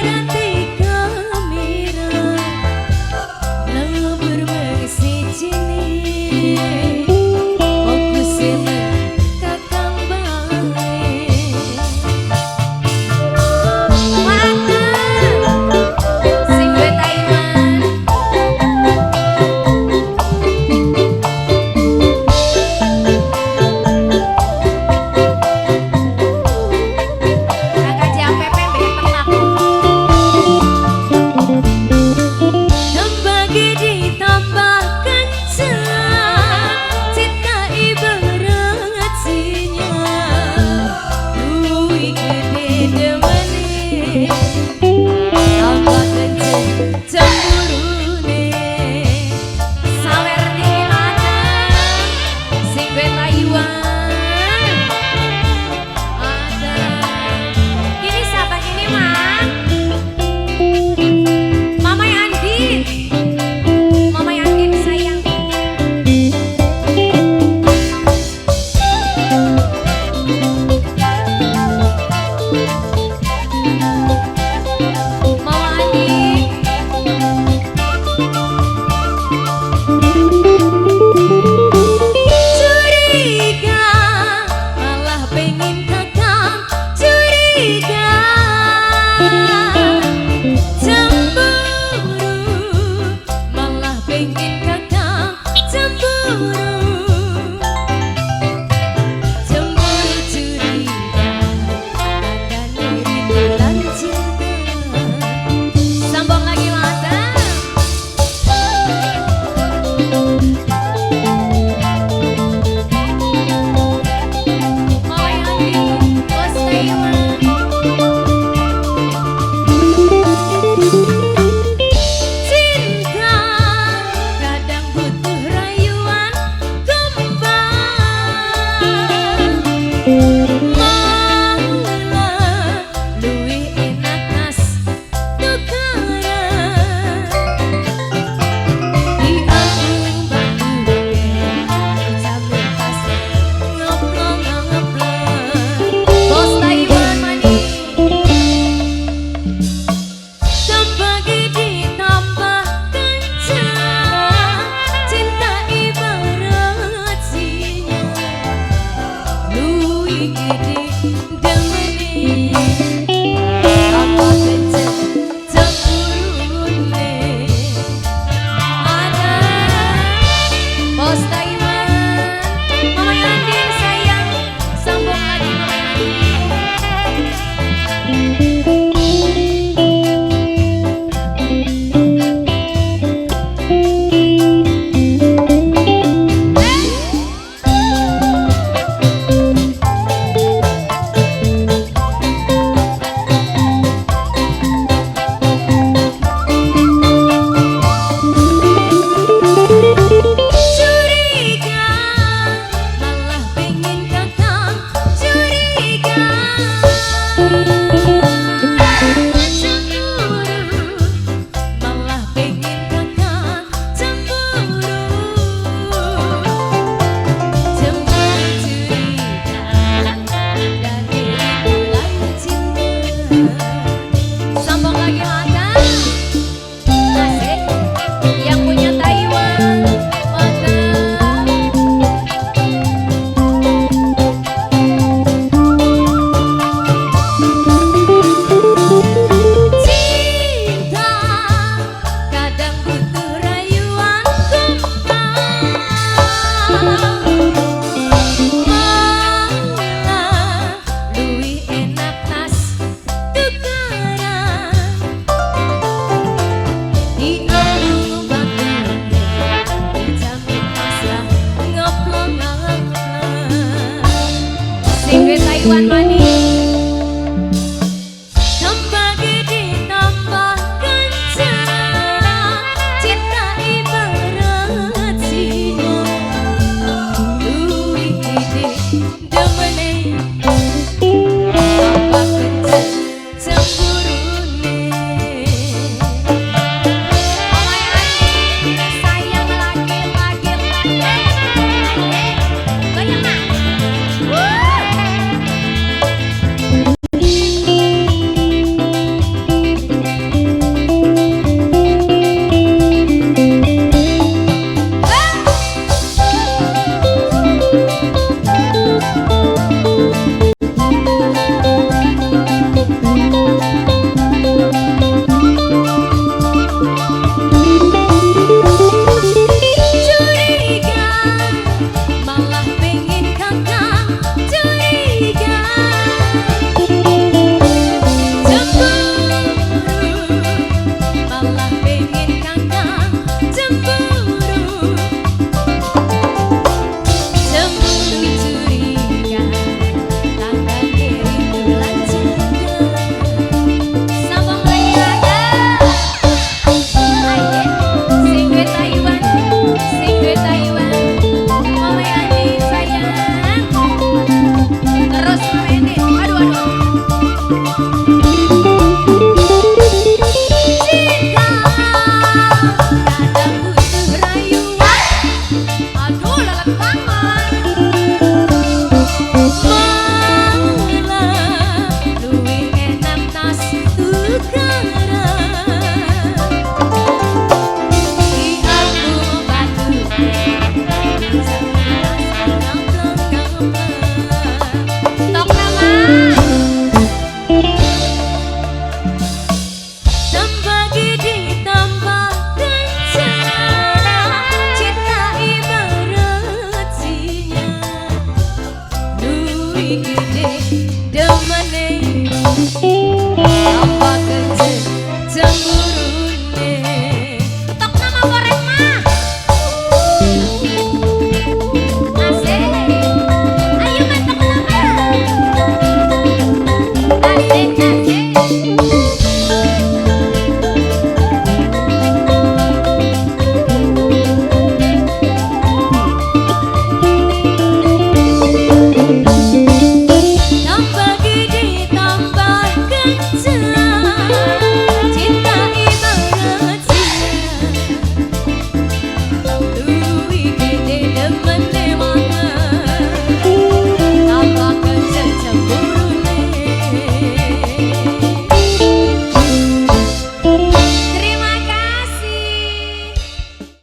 Ibarate kamera lebur mung sijine, fokuse mung kakang bae. Mantap. Sing duwe Taiwan. Kakak JAPP mbek aku. Tambah gede tambah kencang cinta ibaratnya, luwih gede demene tambah kenceng cemburune. Sawer niki lanang sing duwe Taiwan. Ada. Kini siapa kini, Mak? Mama Andin. Mama Andin sayang. Mama Andin. Curiga malah pengen kakang curiga, cemburu malah pengen kakang cemburu, cemburu curiga tandane rindu lan cinta. Sambung lagi, Mata. Mama Andin, Bos Taiwan. Cinta kadang butuh rayuan kembang, malah luwih enak tas tukaran. Di ambung batu jamin pas ngeplong ngeplong. Bos Taiwan maning.